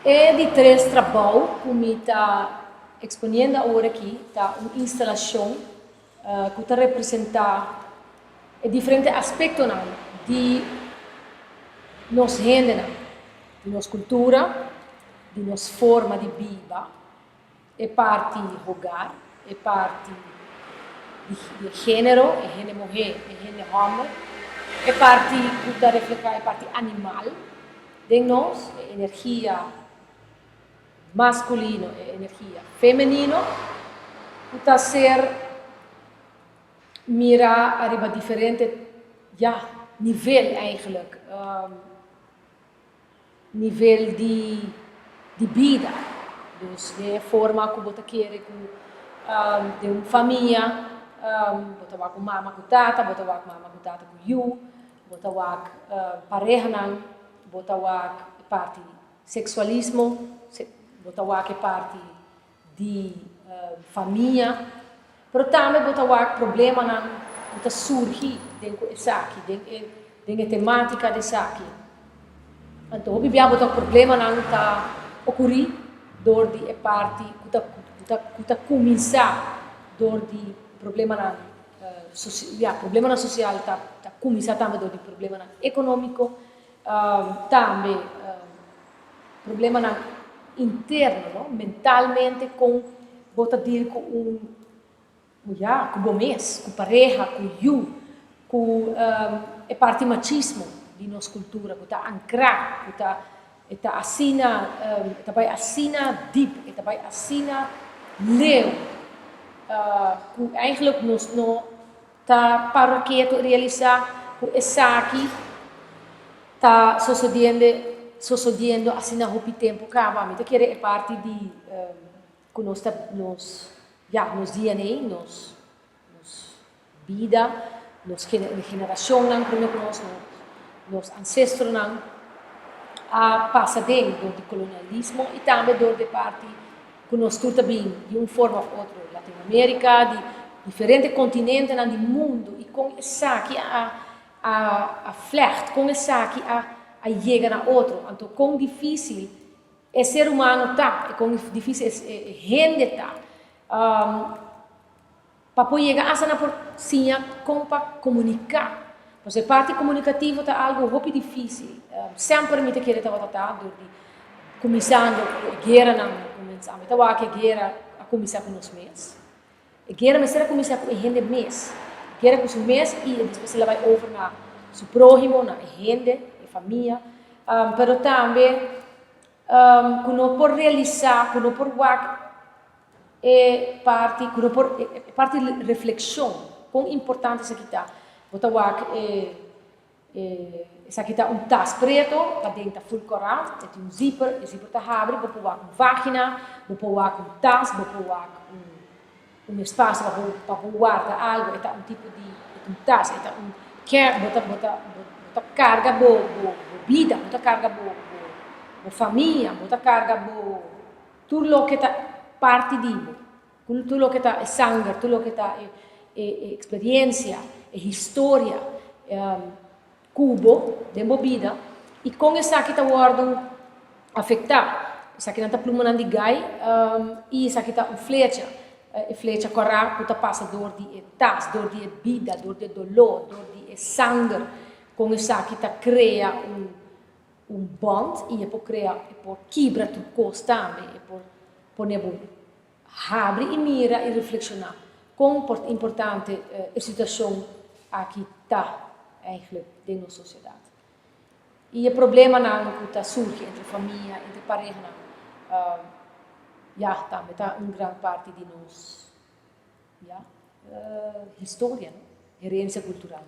E di tres trabou ku mi ta eksponiendo awor aki ta un instalashon ku ta representá e diferente aspektonan di nos hendenan, di nos kultura, di nos forma di biba, e parti hogar, e parti di e género, e hende muhé, e hende hòmber, e parti ku ta reflehá e parti animal den nos, e energia maskulino, e energia femenino, ku ta ser mirá ariba diferente, ya, nivel eigenlijk. Nivel di di bida. Dus den e forma ku bo ta kere ku den un famia bo ta wak un mama ku tata, bo ta wak mama ku tata ku yu, bo ta wak parehanan, bo ta wak e parti seksualismo, bo ta wak e parti di famia, pero tambe bo ta wak problemanan ku ta surgi den ku esaki, den e den e tematika di esaki. Anto hopi bia bo ta wak problemanan ta okurí dor di e parti ku ta ku ta ku ta kuminsá dor di problemanan ya problemanan sosial ta ta kuminsá tambe dor di problemanan ekonómiko, tambe Problemanan interno, no? Mentalmente kon bo ta deal ku un, ya, ku bo mes, ku pareha, ku yu, ku e parti machismo di nos kultura ku ta ankrá, ku ta e ta asina, e ta bai asina dip, e ta bai asina leu, ku eigenlijk nos no ta para ketu realisá ku esaki Ta sosodiende sosodiendo asina hopi tempu kaba. Mi ta kere e parti di ku nos ta nos ya nos DNA, nos nos bida, nos generashonnan prome ku nos, nos ansestronan a pasa den dor di kolonialismo i tambe dor di e parti ku nos tur ta bin di un forma òf otro Latinoamerika, di diferente kontinentenan di mundu i kon esaki a a vlecht, kon esaki a a yega na otro. Anto kon difísil e ser humano ta, i kon difísil e hende ta pa por yega asta na por siña kon pa komuniká. Pasobra e parti komunikativo ta algu hopi difísil. Semper mi ta kere tabata ta dor di kuminsando ku e gueranan kuminsá. Mi ta wak e guera a kuminsá ku nos mes. E guera mester a kuminsá ku e hende mes. E guera ku su mes i e despues el a bai over na su próhimo, na e hende, e famia. Pero tambe ku no por realisá, ku no por wak e parti, ku no por, e parti reflekshon, kon importante esaki ta. Bo ta wak e. Esaki ta un tas preto, paden ta full kòrá, e tin un zipper, e zipper ta habri, bo por wak un vagina, bo por wak un tas, bo por wak un espasio pa bo pa bo warda algo, e ta un tipo di, e ta un tas, e ta un ker, bo ta bo ta bo ta karga bo bo bida, bo ta karga bo bo famia, bo ta karga bo tur loke ta parti di bo. Tur loke ta e sanger, tur loke ta e experiencia, e historia ku bo den bo bida i kon esaki ta wòrdu afektá. Esakinan ta plumanan di gai i esaki ta un flecha, e flecha kòrá ku ta pasa dor di e tas, dor di e bida, dor di e doló, dor di e sanger, kon esaki ta krea un un bònt i e por krea, e por kibra tur kos tambe, e por pone bo Habri i mira i reflekshoná kon por importante e situashon aki ta eigenlijk den nos sosiedat. I e problemanan ku ta surgi entre famia, entre parehanan, ya, tambe ta un gran parti di nos, ya, historia, no? Herensia kultural.